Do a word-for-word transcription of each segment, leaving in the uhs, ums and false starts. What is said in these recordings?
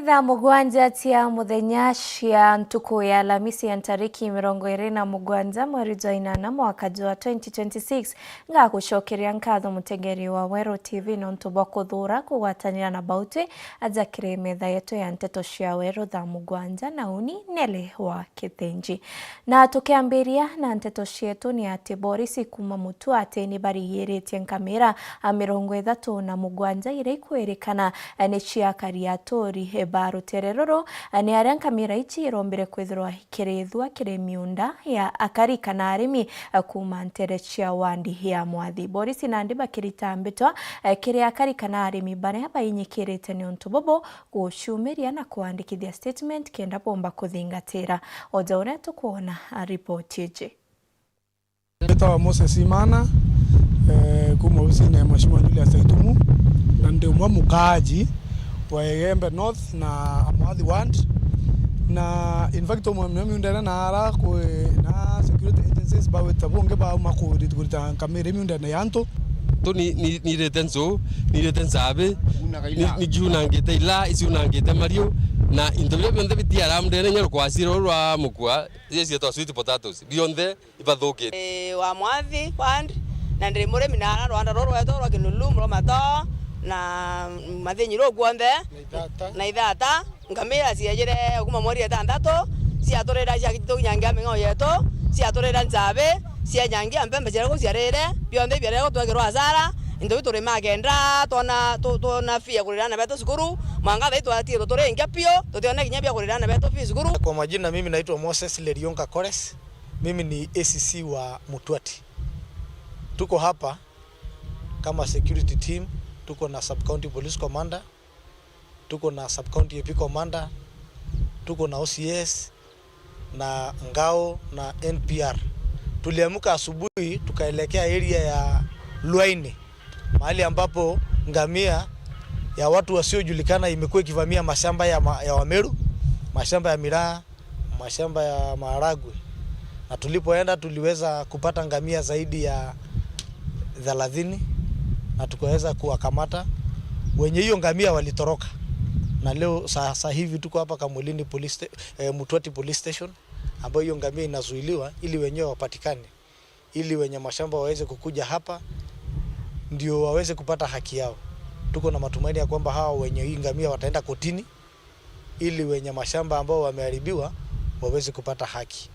Thaa mugwanja cia muthenya cia ntuku ya Alamisi ya ntariki mirongo iri na mugwanja mweri jwa inana mwaka jwa twenty twenty-six, ngagucokeria nkatho mutegeri wa Weru T V nontu bwa kuthuura kugwatanira na bautwi aja kiri metha yetu ya nteto cia Weru thaa mugwanja, na uni Nele wa Kithinji. Na tukiambiria na nteto cietu, ni ati borisi kuuma Mutuati ni barigiritie nkamira a mirongo ithatu na mugwanja iria ikwirikana ni cia akari aturi ba rutere ruru, ni aria nkamira ici irombire kwithirwa ikirithua kiri miunda ya akari kana arimi kuuma ntere cia wandi ya Mwathi. Borisi nandi bakirita mbitwa kiri akari kana arimi baria bainyikirite niuntu bubu guciumiria na kwandikithia statement kenda bomba kuthingatira. O ja uria tukwona ripoti iji. Mbitawa Moses Imana, eh, kuma ofisini ya Mheshimiwa Julius Aitumu, na ndi umwe mukaaji wa Igembe North na Mwathi Ward. Na in fact, umwe mwe miundene na ara kwi na security agencies bawita bungi bauma kurita, kurita nkamira miundene ya antu. Tu ni, ni, nirite nzu, nirite nzabi, ni, nigiunangite ila, iciunangite mariu, na into biria bionthe biti around ene nyeru kwasira rwa mukua, iria cietwa sweet potatoes, bionthe ibathukite. Ii, wa Mwathi Ward, na ndi murimi na ara rwanda ruru rwetu rwa Kinulu, Muroma Too, na Mathinyi ruu guonthe, na Ithata. Na Ithata. Nkamira ciejire kuma mweri itantatu, ciaturira ciakititwe kinyangia ming'ao yetu, ciaturira nzabi, cienyangia mpembe ciria ku ciarire, bionthe ibiarire gutwekirwa hasara. Into biu turimaa kenda twona, tu-, twona fee ya kurira aana betu cukuru, mwanka thaa ii twatiirwe turi nkia piu, tutiona kinya bia kurira aana betu fee cukuru. Kwa majina, mimi naitwa Moses Lerionka Kores, mimi ni A C C wa Mutuati. Tuko hapa kama security team, tuko na sub county police commander, tuko na sub county A P commander, tuko na O C S na ngao na N P R. Tuliamka asubuhi tukaelekea area ya Luaini, mahali ambapo ngamia ya watu wasiojulikana imekuwa ikivamia mashamba ya ma-, ya Wameru, mashamba ya miraa, mashamba ya maharagwe, na tulipoenda tuliweza kupata ngamia zaidi ya thelathini na tukaweza kuwakamata. Wenye hiyo ngamia walitoroka, na leo sasa hivi tuko hapa Kamwilini Police Sta-, eh, Mutuati Police Station, ambayo hiyo ngamia inazuiliwa ili wenyewe wapatikane, ili wenye mashamba waweze kukuja hapa ndio waweze kupata haki yao. Tuko na matumaini ya kwamba hawa wenye hii ngamia wataenda kotini ili wenye mashamba ambao wameharibiwa waweze kupata haki.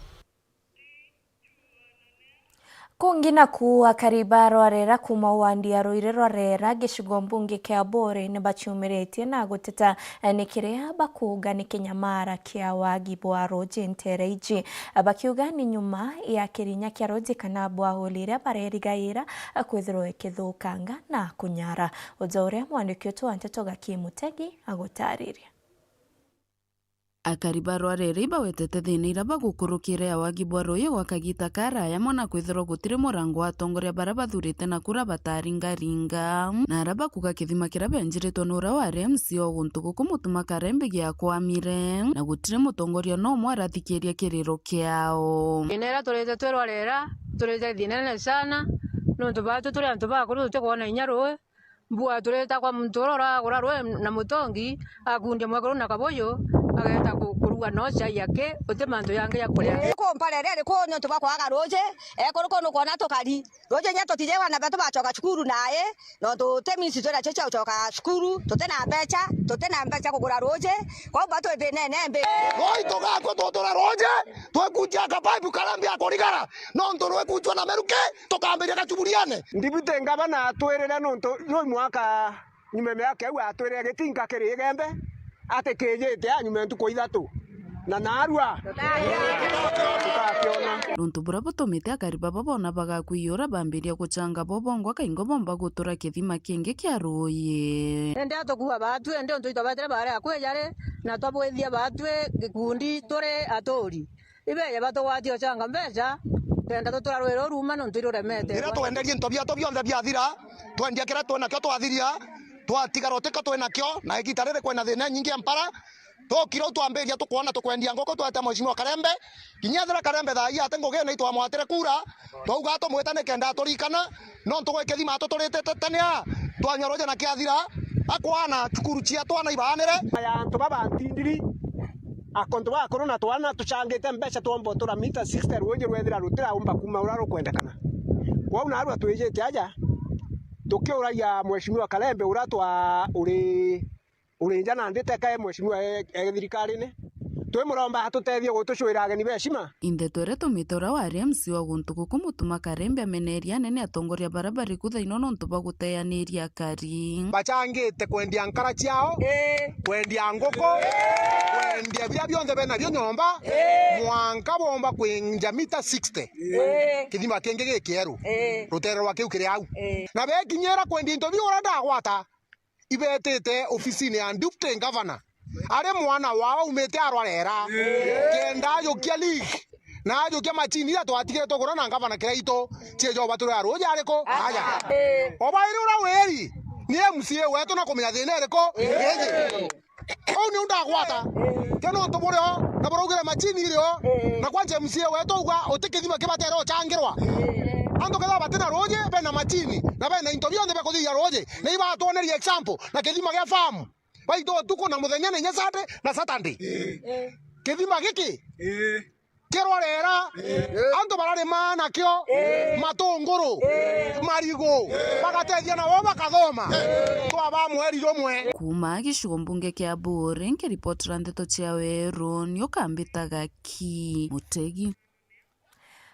Kungi naku, akari ba Rwarera kuuma wandi ya Ruiri Rwarera, gicigo mbunge kia Buri, ni baciumiritie na guteta ni kiria bakuuga ni kinyamara kia wagi bwa ruuji ntere iji, bakiuga ni nyuma ya kirinya kia ruuji kana borehole iria barerigaira kwithirwa ikithukanga na kunyara. Uja uria mwandiki wetu wa nteto Gaki Mutegi agutariria. Akari ba Rwarere ibawetete thina iria bagukurukira ya wagi bwa ruuji gwa kagita karaya mono, kwithirwa gutiri murango wa atongoria baria bathurite na kura bataringaringa, na aria bakuga kithima kiria benjiritwe ni uria wari M C O guntu guku Mutuma Karembe giakwamire, na gutiri mutongoria no umwe arathikiria kiriro kiao. Thina iria turite twi Rwarera, turite thina inene sana, nontu baatu turi antu bakuru tutikwona inya ruuji. Mbua turita kwa muntu uria uragura ruuji na mutongi, akundia mwekuru na kabuyu, ageeta ku-, kuruga no chai aki, uti mantu jangi ja kuria. Ikumpara iria riku niuntu bwa kwaga ruuji, ekuru kuu nukwona tukari. Ruuji inya tutiji aana betu bacoka cukuru nai, nontu ti means twinacio cia gucoka cukuru, tutina mbeca, tutina mbeca kugura ruuji, kwou ba twi thinene mbi. Ruuji tugakua tutura ruuji, twikunjia kapaipu karia mbi ya kurigara, nontu rwikuncwa na meruki, tukambiria gacuburiane. Deputy Ngavana atwirire nontu ruu mwaka nyuma ya miaka iu atwirire gitinka kiri Igembe, ati kijite a nyuma ya ntuku ithatu. Na narua tukakiona. Nontu buria butumite akari baba bona bagakwiyura bambiria guchanga bo bongwa kaingo bomba gutura kithima kingi kia ruuji. Indi atukua baatu, indi untu itwabetire baari akui jari, na twabwithia baatu gikundi turi aturi. Ibeeje batugwatie uchanga mbeca, kenda tutura ruuji ruu ruuma nontu iruremete. Riria twenderie into bietu bionthe biathira, twendia kiria twi nakio twathiria, twatigara utikio twi nakio, na igita riri kwina thina inyingi ya mpara. Tukire u twambiria tukwona tukwendia nguku twete Mheshimiwa Karembe, kinya ethira Karembe thaa ii ati ngugine itwamwatire kura, twauga tumwita nikenda aturikana, nontu gwi kithima atuturitite tene aa. Twanywa ruuji na kiathira, akwana cukuru cia twana ibaanire. Ya antu baba ntindiri, akontu bakuru na twana tucangite mbeca twomba utura mita sixty ruuji rwethira rutiraumba kuuma uria rukwendekana. Kwou naarua twijite aja, tukiuragia Mheshimiwa Kalembe uria twa uri uri nja nandi teka e mheshimiwa e, e thirikarine. Twimuromba atutethie gutucwira ageni ba heshima. Indeto iria tumite uria wari M C wa guntu guku Mutuma Karembe ameneria anene atongoria baria bari ku thaino nontu bwa guteaniria akari. Bachangite kwendia nkara ciao, kwendia nguku, kwendia biria bionthe bena bio nyomba, mwanka bomba kwinja mita sixty. Kithima kingi gikieru, rutere rwa kiu kiri au. Na bekinyira kwendia into biu uria ndagwata, ibetite ofisine ya deputy governor, ari mwana wao aumite arwarera, kenda ajukia league, na ajukia machini iria twatigire tugura na governor kiraitu, ciejo baturira ruuji ariku? Aja. Obairi uria wiri, ni M C A wetu na kumenya thina iriku? Iji. Uu niu ndagwata. Kio nontu burio, na buraugire machini irio, na kwanja M C A wetu auga uti kithima kibatere uchangirwa. Antu kethira batina ruuji, bena machini, na bena into bionthe bia kuthithia ruuji, na ibatwoneria example na kithima gia farm. Baitwa utuku na muthenya na inya Sunday na Saturday. Kithima giki kirwarera, antu bararima nakio matunguru, marigu, bagatethia nabo bakathoma. Twaba mweri jumwe. Kuuma gicigo mbunge kia Buuri, nkiripotera ndeto cia weru, ni ukambitaga ki Mutegi.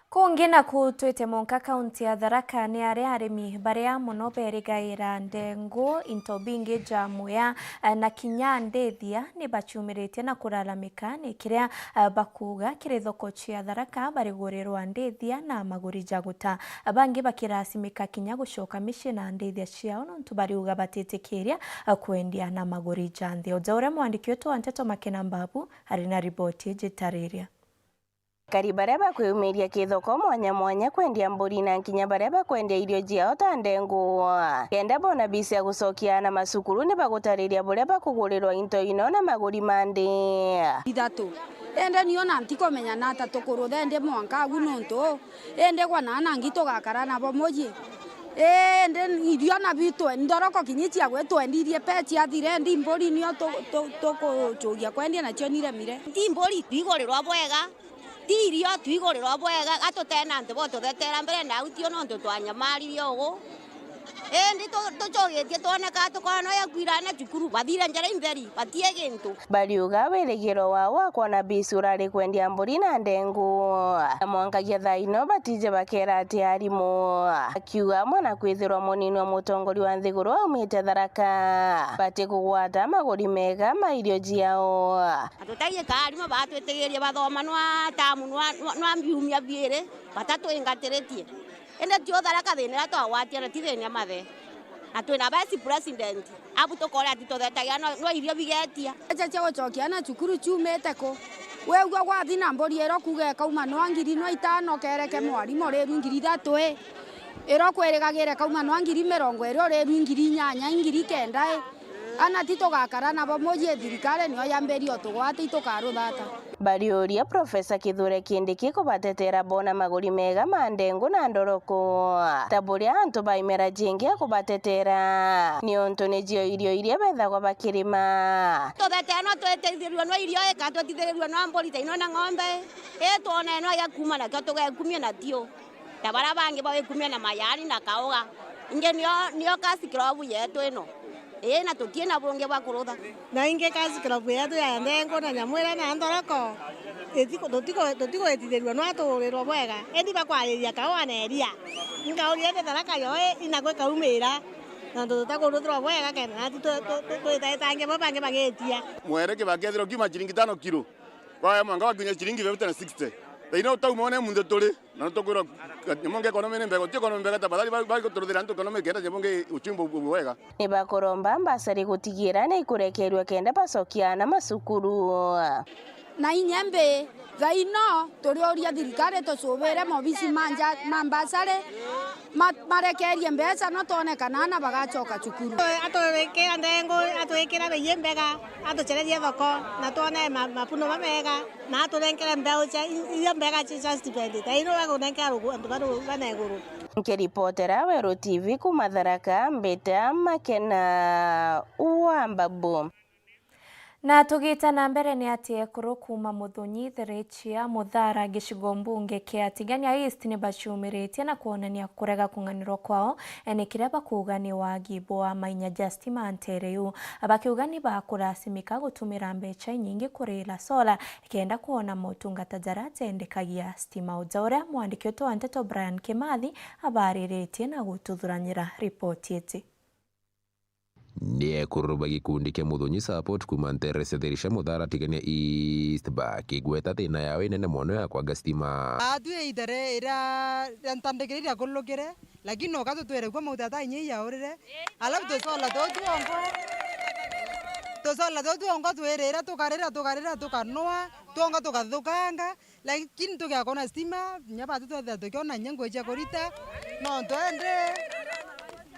Kungi naku twite mwanka kaunti ya Tharaka, ni aria arimi baria mono berigaira ndengu, into bingi ja muya, eh, na kinya ndithia ni baciumiritie na kuraramika ni kiria, eh, bakuuga kiri thoko cia Tharaka barigurirwa ndithia na maguri ja guta. Bangi bakirasimika kinya gucoka micii na ndithia ciao nontu bariuga batitikiria, eh, kwendia na maguri ja nthi. O ja uria mwandiki wetu wa nteto Makena Mbabu ari na riboti iji tariria. Akari baria bakwiyumiria kithoko mwanya mwanya kwendia mburi na nkinya baria bakwendia irio ciao ta ndengu, kenda bona bisi ya gucokia aana macukuru ni bagutariria buria bakugurirwa into ino na maguri ma nthi. Ithatu. Indi nio na ntikumenya nata tukurutha indi mwanka agu nontu indi gwa naana ngi tugakara nabo mucii. Indi irio na bitwe nthoroko kinya cia gwitwendirie pe ciathire, ndi mburi nio tu- tu- tukucuria kwendia nacio niremire. Ti mburi twigurirwa bwega. Ti irio twigurirwa bwega, gatutena antu botuthetera mbere, na au tio nontu twanyamaririe ugu. Indi tu- tucugitie twoneka tukona no yakwira na cukuru, bathire njara intheri, batie gintu. Bariuga wirigiro wao wa kwona bisi urari kwendia mburi na ndengu. Na mwankagia thaa ino batije bakera ati arimu. Akiuga amwe na kwithirwa munini wa mutongoria wa nthiguru aumite Tharaka, bati kugwata maguri mega ma irio ciao. Na tutagiika arimũ batwitigirie bathoma nwa tamu nwa, nwa, nwa biumia biiri, batatwingatiritie. Indi ti uthara kathina iria twagwatia na ti thina mathe. Na twina vice president, abu tukore ati tuthetagia nwa, nwa irio bigetia. Mbeca cia gucokia aana cukuru ciumite ku? Wigua gwathi na mburi iro kuuga ikauma nwa ngiri nwa itano kereke mwarimu rirwi ngiri ithatu i. Iro kwirigagire kauma nwa ngiri mirongo iri urirwi ngiri inyanya, ngiri kenda i. Ana ti tugakara nabo mucii, thirikari nio yambirie utugwata, itukaruthata. Bariuria Profesa Kithure Kindiki kubatetera bona maguri mega ma ndengu na ndoroko, ta buria antu ba imera jingi akubatetera, niuntu nicio irio iria bethagwa bakirima. Tuthetere no twitithirirue no irio ika, twitithirirue no mburi ta ino na ng'ombe, i twone no gia kuuma nakio tugekumia natio. Ta baria bangi bagikumia na mayani na kauga. Ingi nio, nio cash crop yetu ino. Ii, na tutii na bungi bwa kurutha. Na ingi cash crop yetu ya ndengu na nyamu iria na nthoroko, itiku-, tutiku-, tutigwitithirua nwa tuurirwa bwega, indi bakwariria kaua na iria. Nkauria indi Tharaka yoi inakwa ikaumira, nontu tutakuruthirwa bwega kenda nati tu-, tu-, tu-, twitaitangia bo bangi bagitia. Mwere kibakethirwa kiuma ciringi tano kilo. Kwaya mwanka wakinya ciringi fifty na sixty. Thaino utauma one munthi turi, na tukwirwa nyamo nge economy ni mbega, ti economy mbega, tafadhali bari, bari guturuthira antu economy kenda nyamo nge uchumi bu-, bu-, bwega. Ni bakuromba mbasari gutigira ni ikurekerua kenda bacokia aana macukuru. Na inya mbi, thaino turiuria thirikari tucubire mobisi ma nja-, ma mbasari, ma-, marekerie mbeca no twone kana aana bagacoka cukuru. Atwikira ndengu, atwikira bei imbega, atucererie thoko, na twone ma-, mapuno mamega, na atunenkere mbeu cia, i-, iria mbega cia, cia stipend. Thaino bagunenkera rugu-, antu baru baneguru. Nkiripotera Weru T V kuuma Tharaka, mbita Makena wa Mbabu. Na tugita na mbere, ni ati ekuru kuuma Muthunyi, Thirichia, Muthara, gicigo mbunge kia Tigania East ni baciumiritie na kwonania kurega kung'anirwa kwao, e, ni kiria bakuuga ni wagi bwa mainya ja stima ntere iu, bakiuga ni bakurasimika gutumira mbeca inyingi kuriira sola kenda kwona motungata jaria jendekagia stima. Uja uria mwandiki wetu wa nteto Brian Kimathi abariritie na gututhuranyira ripoti iji. Ni ekuru ba gikundi kia Muthunyi Support kuuma ntere cia Thirichia, Muthara, Tigania East bakigweta thina yao inene mono ya kwaga stima. Atwi ithere iria ria ntandikire iria kulukire, lakini no katu twere kwa mauta ta inya iyaurire. Alafu tusola tu twongo. Tusola tu twongo twirira, tukarira, tukarira, tukanwa, twongo tukathukanga. Lakini tugiakona stima, kinya batu twethira tukiona kinya ngui cia kurita, no twende.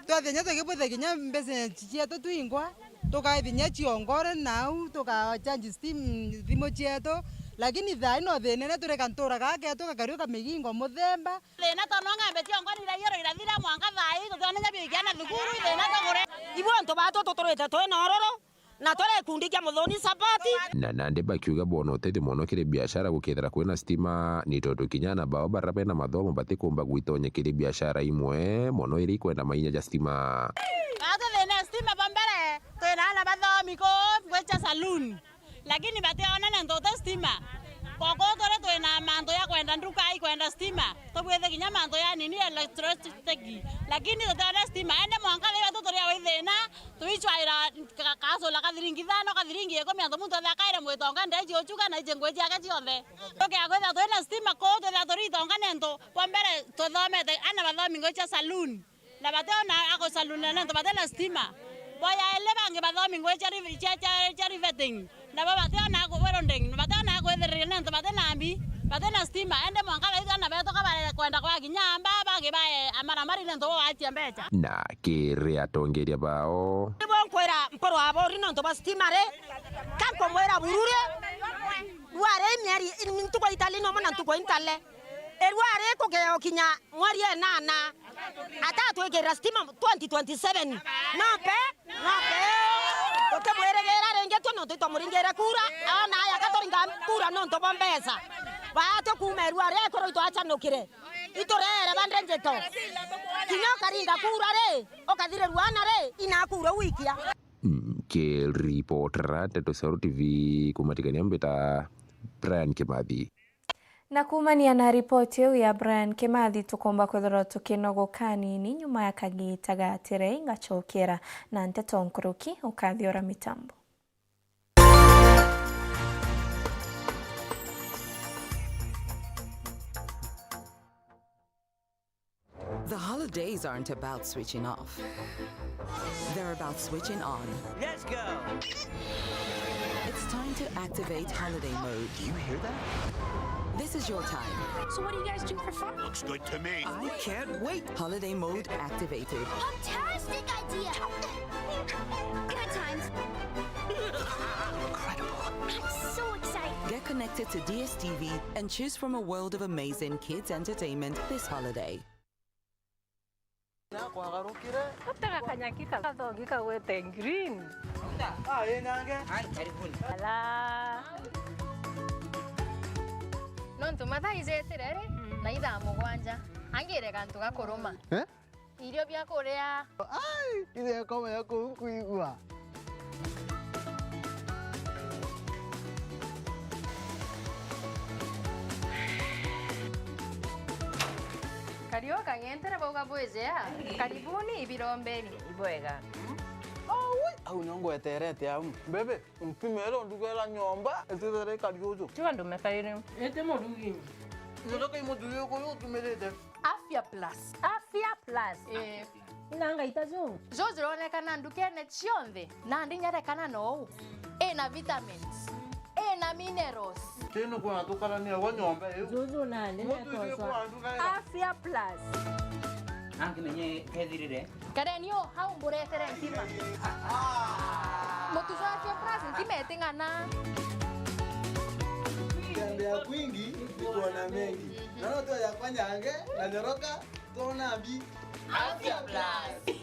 Twethira kinya tukibwithia kinya mbeca cietu twingwa, tukaithia kinya ciongore nau, tukachange stim-, thimu cietu. Lakini thaa ino thina iria turi ka ntura gaka getu gakariuka migingo muthemba. Thina tono ng'ombe ciongwa ni iraiyoro irathira mwanka thaa ii, tutiona kinya bia ikiana thukuru, thina tugure. Ibo antu batu tuturite twi na ururu. Na turi gikundi kia Muthunyi Support. Na nandi bakiuga boona utethio mono kiri biashara gukethira kwina stima, ni tondu kinya aana bao baria bena mathomo batikumba gwitonya kiri biashara imwe mono iria ikwenda mainya ja stima. Batu thina stima ba mbere, twina aana bathomi kuu gwicha saloon. Lakini bationa nontu uti stima. Koko turi twina mantu ya kwenda nduka ikwenda stima. Tubwithe kinya mantu ya nini electricity. Lakini tutiona stima. Ende mwanka thiwa tu turi awi thina. Twicwaira ka-, kasula ka thiringi ithano, ka thiringi ikumi, antu muntu athe akaire mwitonga ndeji uchuka na iji ngui ciake cionthe. Tukea kwithira twina stima kuu, twithira turi itonga ni antu bwa mbere tuthomete, ana bathomi ngui cia saloon. Na bationa agu saloon ni antu batina stima. Bwa yaili bangi bathomi ngui cia riv-, cia, cia, cia riveting. Nabo bationa agu welding, bationa agu ithiriria ni antu batina mbi, batina stima. Ende mwanka thaitha na betu kabare kwenda kwa kinya amba, bangi bae amaramari ni antu bwa watia mbeca. Na kiri atongeria bao. Nibo nkwira mporo abori nontu bwa stima ri, ka nkumwira buru ri, rwari mieri, ntuku itali nomo na ntuku intale. Irwari kugea ukinya mweri enana, atatwikirira stima twenty twenty-seven. No pe, no pe. Tutimwirigira ringi tu nontu itwamuringire kura, ona aya katuringa kura nontu bwa mbeca. Batu kuuma irwari ekuru itwacanukire. Itureere bande njito. Kinya ukaringa kura ri, ukathirirua ana ri, inakura wikia. Nkiripotera Nteto cia Weru T V kuuma Tigania, mbita Brian Kimathi. Na kuumania na ripoti iu ya Brian Kimathi, tukomba kwithirwa tukinogoka anini nyuma ya kagita gatire, ingacokera na nteto nkuruki, ukathiora mitambo. The holidays aren't about switching off. They're about switching on. Let's go! It's time to activate holiday mode. Do you hear that? This is your time. So what do you guys do for fun? Looks good to me. I can't wait. Holiday mode activated. Fantastic idea! Good times. Incredible. I'm so excited. Get connected to D S T V and choose from a world of amazing kids entertainment this holiday. Atega kanyaki kathongi kagwete green. Ah, ĩ nange. Ai, karibuni. Ala. Nontu mathaa ijetire ri, mm, na ithaa mugwanja. Angire gantu gakuruma. Eh? Irio bia kuria. Ai, ithe akomenya kuu nkwigua. Kariuka ng'entere bauga bwijea. Karibuni ibirombeni. Ibwega. Aui, au nio ngweterete au. Bebe, mpimere ndugera nyomba, itithire ikari uju. Tiga ndume kairi. Ite murugi. Ndoke imuthuri uyu utumirite. Afya Plus. Afya Plus. Eh. Ina ngaita ju. Ju jironekana ndukene cionthe, na ndinyerekana nou. Ina vitamins. Ina na minerals. Tinu kwa tukarania gwa nyomba iu. Juju nani. Muntu icio kwa nduga. Afya Plus. Nangi menye kethirire. Kareni o hau mburetere ntima. Mutu jwa Afya Plus ntima iting'ana. Kutembea kwingi ni kuona mengi. Naona tu ya kwanyange na nyoroka, tuona mbi. Afya Plus.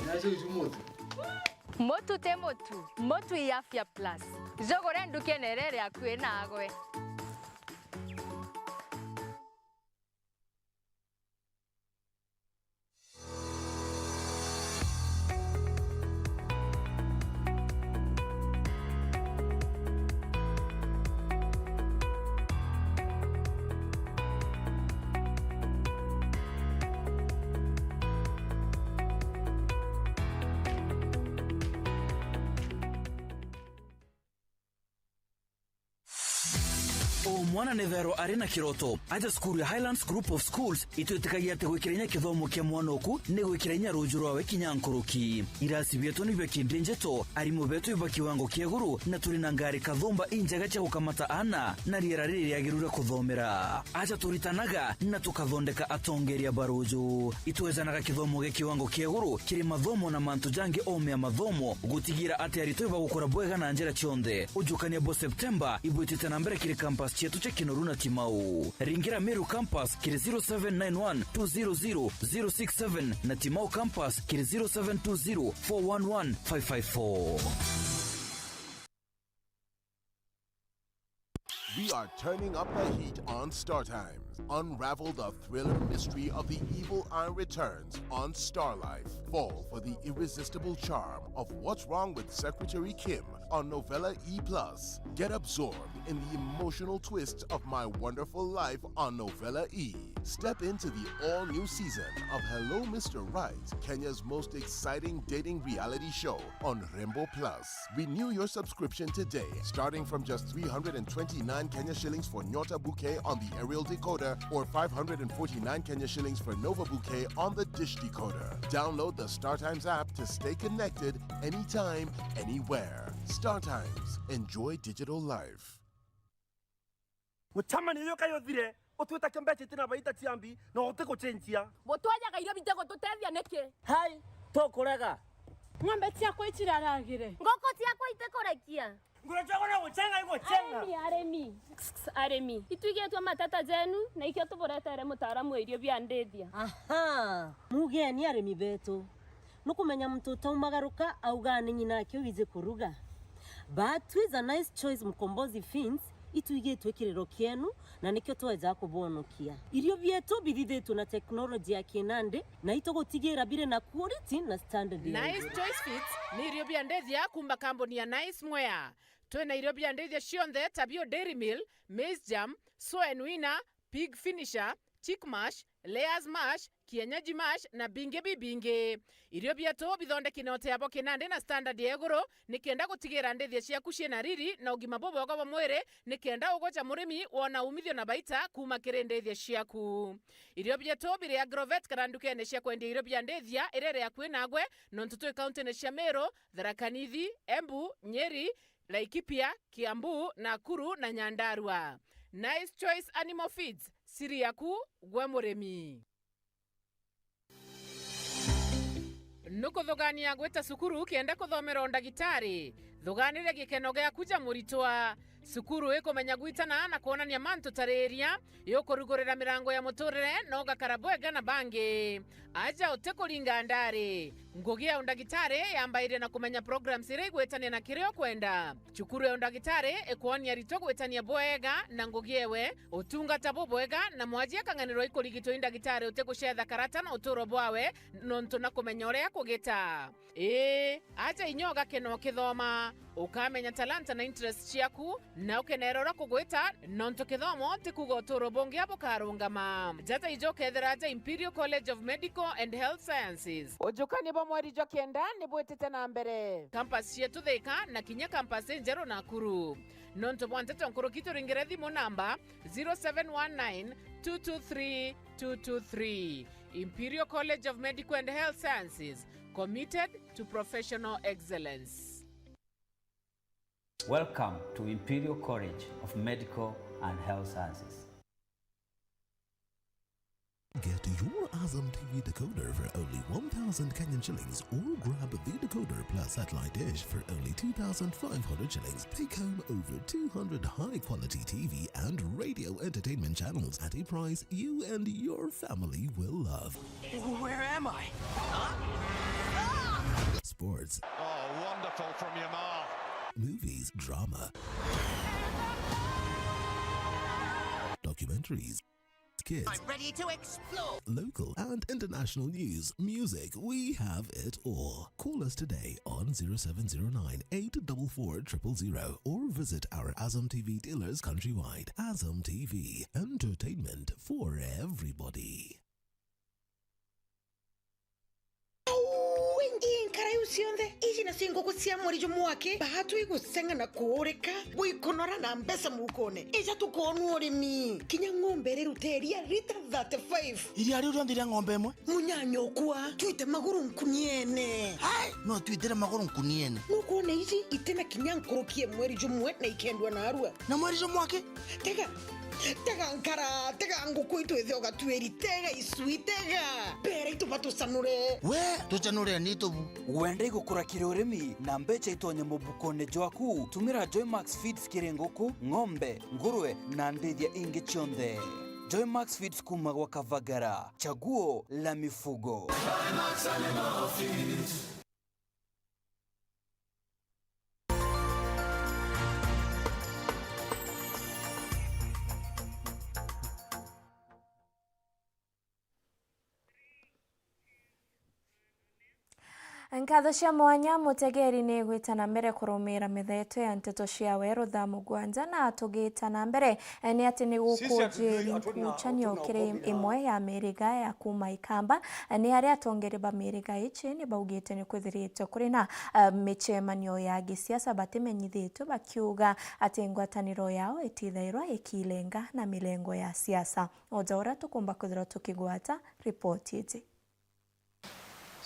Nacio icu mutu. Mutu ti mutu, mutu i Afya Plus. Jugure ndukene iria iri akui nagwe. O mwana ni thero ari na kiroto. Aja cukuru ya Highlands Group of Schools itwitikagia ati gwikira inya kithomo kia mwana oku ni gwikira inya ruju rwawe kinya nkuruki. Irasi bietu ni bia kindi njeto, arimu betu iba kiwango kia iguru, na turi na ngari kathumba injega cia gukamata aana na riera riri riagiru ria kuthomera. Aja turitanaga na tukathondeka atongeria ba ruju. Itwejanaga kithomo gia kiwango kia iguru kiri mathomo na mantu jangi ome ya mathomo, gutigira ati aritwa ibagukura bwega na njira cionthe. Ujukania bwa Septemba ibwitite na mbere kiri campus cietu cia Kinoru na Timau. Ringira Meru campus kiri zero seven nine one two zero zero zero six seven na Timau campus kiri zero seven two zero four one one five five four. We are turning up the heat on Star Times. Unravel the thriller mystery of the evil eye returns on Star Life. Fall for the irresistible charm of What's Wrong with Secretary Kim on Novella E plus. Get absorbed in the emotional twist of My Wonderful Life on Novella E. Step into the all-new season of Hello Mister Right, Kenya's most exciting dating reality show on Rembo Plus. Renew your subscription today, starting from just three hundred and twenty-nine Kenya shillings for Nyota Bouquet on the aerial decoder or five hundred and forty-nine Kenya shillings for Nova Bouquet on the dish decoder. Download the StarTimes app to stay connected anytime, anywhere. StarTimes. Enjoy digital life. Mucemanio uyu kai uthire, utwita kio mbeca itina baita cia mbi, na utigucenjia. Butwajaga irio bitigututethia niki? Hai, tukurega. Ng'ombe ciakwa iciraragire. Nguku ciakwa itikurekia. Nguru ciakwa no gucenga igucenga. Arimi, arimi. Arimi. Itwigitwe mateta jenu, na ikio tuburetere mutaaramu wa irio bia ndithia. Aha, mugeni arimi betu. Nukumenya muntu utaumagaruka augaa ni ng'ina ake wiji kuruga. But twiza Nice Choice Mkombozi Feeds, itwigitwe kiriro kienu, na nikio tweja kubonokia. Irio bietu bithithitwe na teknoloji ya kinandi, na itugutigira biri na quality na standard ya Nice iguru. Choice Feeds ni irio bia ndithia kuuma kambuni ya Nice Mwea. Twina irio bia ndithia cionthe ta bio Dairy Meal, Maize Germ, Soen Winner, Pig Finisher, Chick Mash, Layers Mash, Kienyeji Mash na bingi bibingi. Irio bietu bithondeki na utea bwa kinandi na standard ya iguru, nikenda gutigira ndithia ciaku ciina riri na ugima bubwega bwa mwiri, nikenda ugoja murimi wona umithio na baita kuuma kiri ndithia ciaku. Irio bietu biri Agrovet kana ndukene cia kwendia irio bia ndithia iria iri akui nagwe, nontu twi kauntine cia Meru, Tharaka Nithi, Embu, Nyeri, Laikipia, Kiambu, Nakuru na Nyandarua. Nice Choice Animal Feeds, siri yaku gwe murimi. Nukuthugania gwita cukuru kenda kuthomera undagitari? Thuganire gikeno giaku ja muritwa. Cukuru ikumenya gwitana na kwonania mantu ta riria, yukurugurira mirango ya muturire na ugakara bwega na bangi. Aja utikuringa ndari. Ngugi ya undagitari yambairia na kumenya programs iria igwitania na kiria ukwenda. Cukuru ya undagitari ikwonia aritwa gwitania bwega na ngugi ewe, utungata bubwega, na mwaji akang'anirwa ikurigitwa i ndagitari utigucetha karata na uturo bwawe, nontu na kumenya uria kugita. Ii, aja inya ugakena ukithoma, ukamenya talanta na interest ciaku, na ukenera uria kugwita, nontu kithomo ti kuuga uturo bungi bukarungama. Jaja ijo ukethira aja Imperial College of Medical and Health Sciences. Ujukania bwa mweri jwa kenda ni bwitite na mbere. Campus cietu Thika na kinya campus injeru Nakuru. Nontu bwa nteto nkuruki turingire thimu namba zero seven one nine two two three two two three. Imperial College of Medical and Health Sciences, committed to professional excellence. Welcome to Imperial College of Medical and Health Sciences. Get your Azam T V decoder for only one thousand Kenyan shillings or grab the decoder plus satellite dish for only two thousand five hundred shillings. Take home over two hundred high-quality T V and radio entertainment channels at a price you and your family will love. Where am I? Sports. Oh, wonderful from Yamal. Movies, drama, documentaries, kids. I'm ready to explore. Local and international news, music, we have it all. Call us today on zero seven zero nine eight double four triple zero or visit our Azam T V dealers countrywide. Azam T V, entertainment for everybody. Wingi nkara iu cionthe, iji nacio nguku cia mweri jumwe aki, baatwi guseng'a na kuurika, buikunora na mbeca mukone. Ija tukoonua urimi. Kinya ng'ombe iriruta iria rita thirty-five. Iria riu rionthe ria ng'ombe imwe? Munyanyokwa, twite maguru nkuniene. Ai, no twitire maguru nkuniene. Nukwona iji itina kinya nkuruki e mweri jumwe na ikendua narua. Na mweri jumwe aki? Tega, tega nkara, tega nguku itu ithe ugatuiri, tega icui, tega. Mbere itu batucanure. We, tucanure ni tubu. Wenda igukura kiri urimi na mbeca itonye mubukone jwaku? Tumira Joymax Feeds kiri nguku, ng'ombe, ngurwe na ndithia ingi cionthe. Joymax Feeds kuma gwa Kavagara, chaguo la mifugo. Nkatho cia mwanya, mutegeri ni igwita na mbere kurumira mitheto ya nteto ciawe rutha mugwanja, na tugita na mbere, ni ati ni gukuji nkuchanio kiri imwe ya miriga ya kuma Ikamba, ni aria atongeria ba miriga ici ni baugite ni kwithiritwe kuri na, eh, micemanio ya gisiasa batimenyithitwe, bakiuga ati ngwataniro yao itithairwa ikilenga na milengo ya siasa. Oja uria tukumba kwithirwa tukigwata ripoti iji.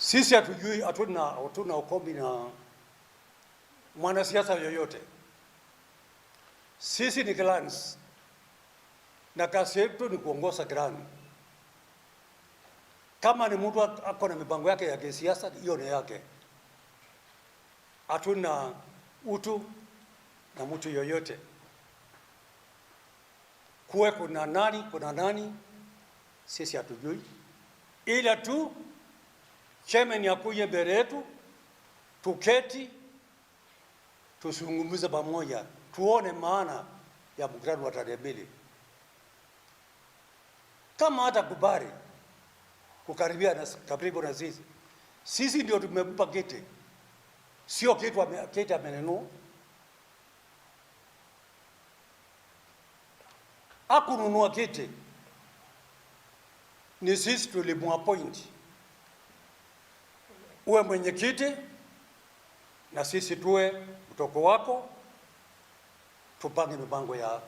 Sisi hatujui, hatuna, hatuna ukombi na mwanasiasa yoyote. Sisi ni clans, na kazi yetu ni kuongoza clan. Kama ni mtu ak-, ako na mipango yake ya kisiasa, hiyo ni yake. Hatuna utu na mtu yoyote. Kuwe kuna nani, kuna nani, sisi hatujui. Ila tu, chairman akuje mbele yetu, tuketi, tuzungumze pamoja, tuone maana ya mkutano wa tarehe mbili. Kama hatakubali kukaribia na, karibu na sisi, sisi ndio tumempa kiti, sio kitu ame-, kiti amenunua. Akununua kiti, ni sisi tulimuappoint uwe mwenyekiti, na sisi tuwe mtoko wako, tupange mipango ya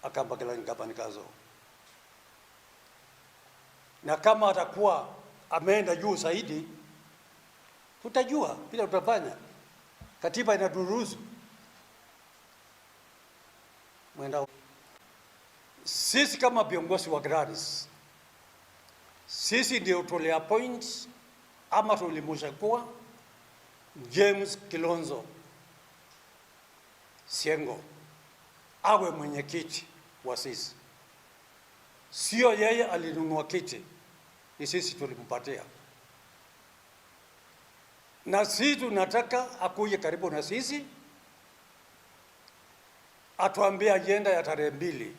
Akamba Clan Governance Council. Na kama atakuwa ameenda juu zaidi, tutajua vile tutafanya. Katiba inaturuhusu. Mwenda. Sisi kama viongozi wa clans, sisi ndio tuli appoint ama tulimchagua James Kilonzo Siengo awe mwenyekiti wa sisi. Sio yeye alinunua kiti, ni sisi tulimpatia. Na sisi tunataka akuje karibu na sisi, atuambie ajenda ya tarehe mbili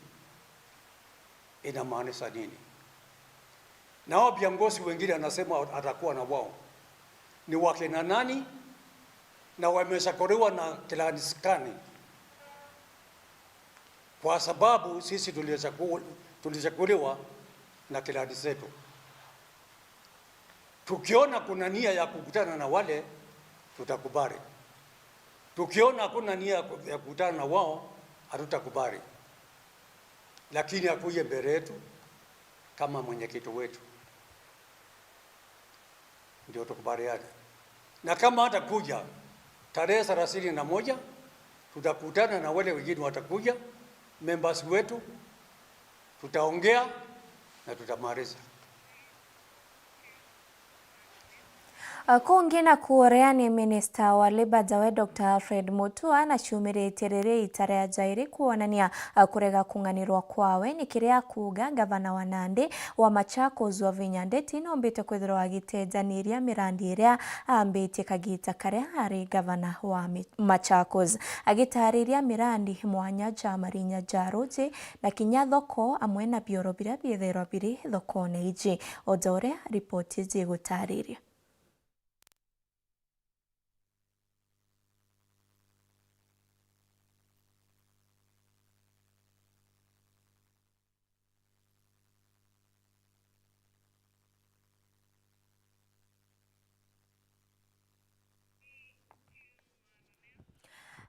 inamaanisha nini. Na hao viongozi wengine anasema atakuwa na wao ni wakina nani, na wamechaguliwa na clan gani? Kwa sababu sisi tulichagu-, tulichaguliwa na clan zetu. Tukiona kuna nia ya kukutana na wale, tutakubali. Tukiona hakuna nia ya ku-, ya kukutana na wao, hatutakubali. Lakini akuje mbele yetu kama mwenyekiti wetu, ndio tukubaliane. Na kama hatakuja, tarehe thelathini na moja Tutakutana na wale wengine watakuja, members wetu, tutaongea na tutamaliza. Kungi na kuuria ni minista wa Labour Jawe Doctor Alfred Mutua na ciumiritie riri ita ria jairi kuonania kurega kung'anirwa kwawe ni kiria akuuga gavana wa Nandi wa Machakos Wavinya Ndeti nombite kwithirwa agitejaniria mirandi iria ambitie kagita karia ari gavana wa Mi-, Machakos. Agitaariria mirandi mwanya ja marinya ja ruuji na kinya thoko amwe na bioro biria biithairwa biri thokone iji, o ta uria ripoti iji igutaariria.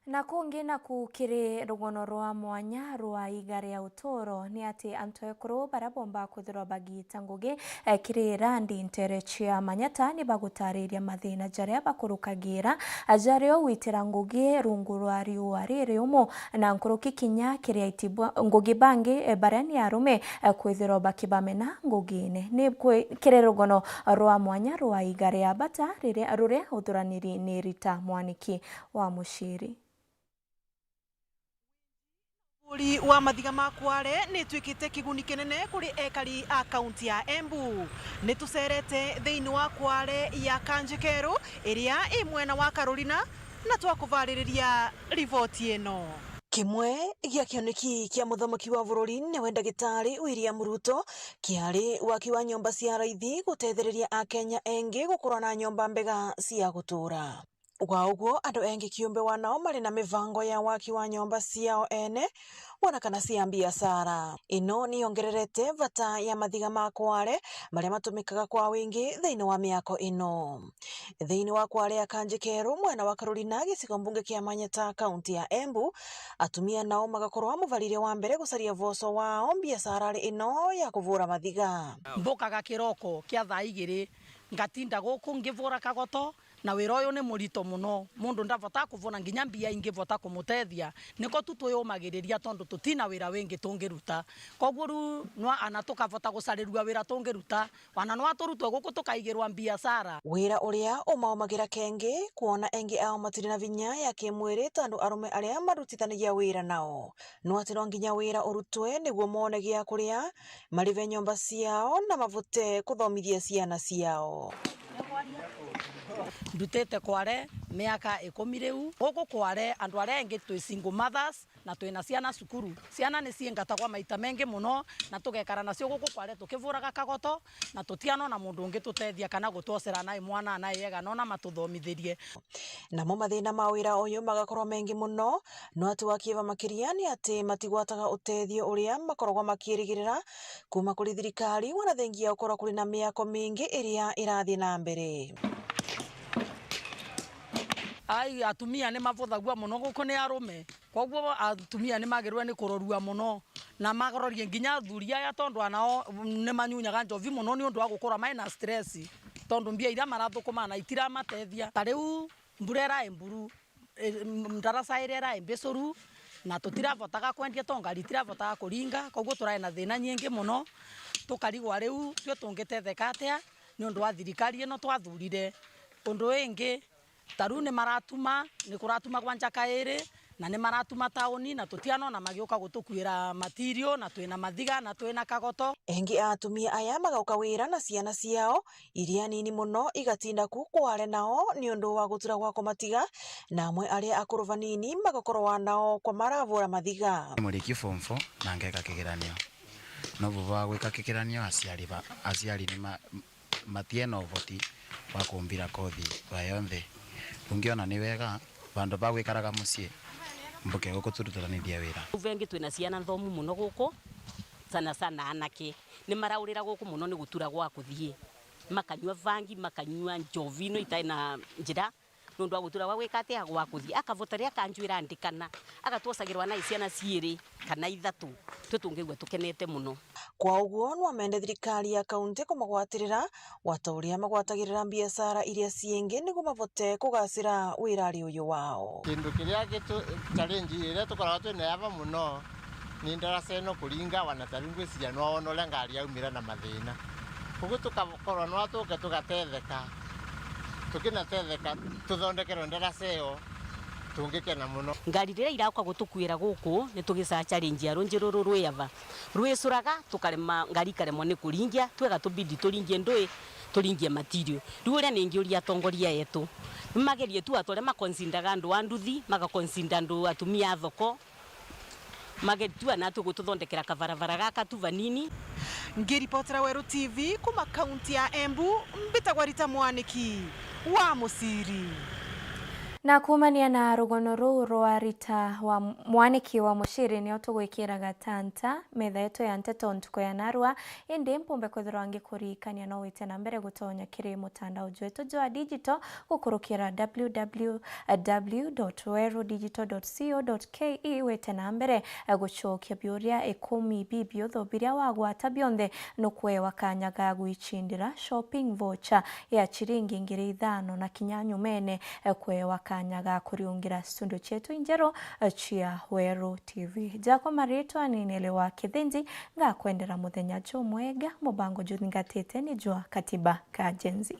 Na kungi naku kiri rugono rwa mwanya rwa iga ria uturo, ni ati antu ekuru baria bomba kwithirwa bagiita ngugi, eh, kiri randi ntere cia Manyata ni bagutariria mathina jaria bakurukagira, eh, jario gwitira ngugi rungu rwa riua ririumu, na nkuruki kinya kiri aiti bwa ngugi bangi, eh, baria ni arume, eh, kwithirwa bakibamena ngugine. Ni kwi-, kiri rugono rwa mwanya rwa iga ria bata riria, ruria uthuraniri ni Rita Mwaniki wa Muciri. Uguri wa mathiga ma Kwale ni ituikite kiguni kinene kuri ekari a kaunti ya Embu. Ni tucerete thiini wa Kwale ya Kanjikeru, iria i mwena wa Carolina, na twakuvaririria riboti ino. Kimwe gia kioneki kia muthamaki wa bururi niwe Ndagitari William Ruto, kiari waki wa nyomba cia raithi gutethereria Akenya engi gukorwa na nyomba mbega cia gutura. Gwa uguo, andu engi kiumbe wanao mari na mibango ya waki wa nyomba ciao ene, wona kana cia biashara. Ino ni yongererete vata ya mathiga ma Kwale maria matumikaga kwa wingi thiini wa miako ino. Thiini wa Kwale ya Kanjikeru, mwena wa Carolina, gicigo mbunge kia Manyata, kaunti ya Embu, atumia nao magakorwa muvarire wa mbere gucaria voco wao biasharari ino ya kuvura mathiga. Mbukaga kiroko kia thaa igiri, ngatinda guku ngivura kagoto, na wira uyu ni murito muno. Mundu ndavota kuvuna nginya mbia ingivota kumutethia. Niko tu twiyumagiriria tondu tutina wira wingi tungiruta. Koguo riu nwa ana tukavota gucarirua wira tungiruta, wana nwa turutwe guku tukaigirwa mbiacara. Wira uria umaumagira kengi, kwona engi ao matiri na vinya ya kimwiri ta andu arume aria marutithanagia wira nao. No ati no nginya wira urutwe niguo mone gia kuria, marive nyomba ciao na mavute kuthomithia ciana ciao. Ndutite Kwale miaka ikumi riu. Guku Kwale andu aria engi twi single mothers na twina ciana cukuru. Ciana ni ciingatagwa maita mengi muno na tugekara nacio guku Kwale tukivuraga kagoto na tutianona mundu ungitutethia kana gutwocera nai mwana ana yega nona matuthomithirie. Namo mathina ma wira uyu magakorwa mengi muno, no ati wa kieva makiria ni ati matigwataga utethio uria makoragwa makiirigirira kuma kuri thirikari, wona thengia gukorwa kuri na miako mingi iria irathii na mbere. Ai, atumia ni mavuthagua muno guku ni arume, koguo atumia ni magirwe ni kurorua muno, na marorie nginya athuri aya, tondu anao ni manyunyaga njovi muno ni undu wa gukura mai na stress, tondu mbia iria marathukuma na itiramatethia. Ta riu mbura irai mburu, e, m-, ndaraca iria irai mbicuru, na tutiravotaga kwendia to ngari itiravotaga kuringa, koguo turai na thina nyingi muno. Tukarigwa riu tui tungitetheka atia ni undu wa thirikari ino twathurire. Undu wingi, ta riu ni maratuma, ni kuratumagwa njaka iri, na ni maratuma tauni, na tutianona magiuka gutukuira material, na twina mathiga, na twina kagoto. Engi a atumia aya magauka wira na ciana ciao, iria nini muno igatinda ku Kwale nao ni undu wa gutura gwa kumatiga, na amwe aria akuru vanini magakorwa nao kwa maravura mathiga. Muriki form four na ngeka kigeranio. No vuva wa gwika kigeranio aciari ba, aciari ni ma, matiena uvoti wa kumbira kothi o yonthe. Ungiona ni wega vandu va gwikaraga mucii mbuke guku turutanithie wira. Riu vengi twina ciana nthomu muno guku, sana sana anake. Ni maraurira guku muno ni gutura gwa kuthii. Makanyua vangi, makanyua njovi ino itai na njira, nontu wa gutura gwa gwika atia, gwa kuthii. Akavota riria akanjwira ndikana, agatwocagirwa na ciana ciiri kana ithatu, twi tungigua tukenete mono. Kwa uguo, nwamende thirikari ya kaunti kumagwatirira, gwata uria magwatagirira mbiacara iria ciingi niguo mavote kugacira wirari uyu wao. Kindu kiria gitu challenge iria tukoragwa twinayo ava mono ni ndarasa ino kuringa, wana ta riu ngwiciria nwa wona uria ngari yaumira na mathina. Koguo tugakorwa nwa tuke tugatetheka, tukinatetheka, tuthondekerwe ndarasa iyo, tungikena mono. Ngari riria irauka gutukuira guku, ni tugicaga challenge ya runji ruru rwi ava. Rwicuraga, tukarema, ngari ikaremwa ni kuringia, twega tubidi turingie ndui, turingie material. Riu uria ningiuria atongoria etu, magerie tu antu aria makonsindaga andu a nduthi, magakonsinda andu atumia a thoko, magerie tu anatu gututhondekera kabarabara gaka tu vanini. Ngiripotera Weru T V kuma kaunti ya Embu, mbitagwa Rita Mwaniki wa Muciri. Na kuumania na rugono ruu rwa Rita wa Mwaniki wa Muciri, nio tugwikira gatanta metha yetu ya nteto ntuku ya narua. Indi mpumbe kwithirwa ngikuririkania no wite na mbere gutonya kiri mutandao jwetu jwa digital gukurukira w w w dot weru digital dot co dot k e. Wite na mbere gucokia biuria ikumi bibiuthu biria wagwata bionthe nukwewa kanya ga gwicindira shopping voucher ya chiringi ngiri ithano na kinya nyumene kwewa kanya ga kuriungira studio cietu injeru cia Weru T V. Jakwa maritwa ni Nele wa Kithinji, ngakwendera muthenya jumwega, mubango juthingatite ni jwa Katiba ka Gen Z.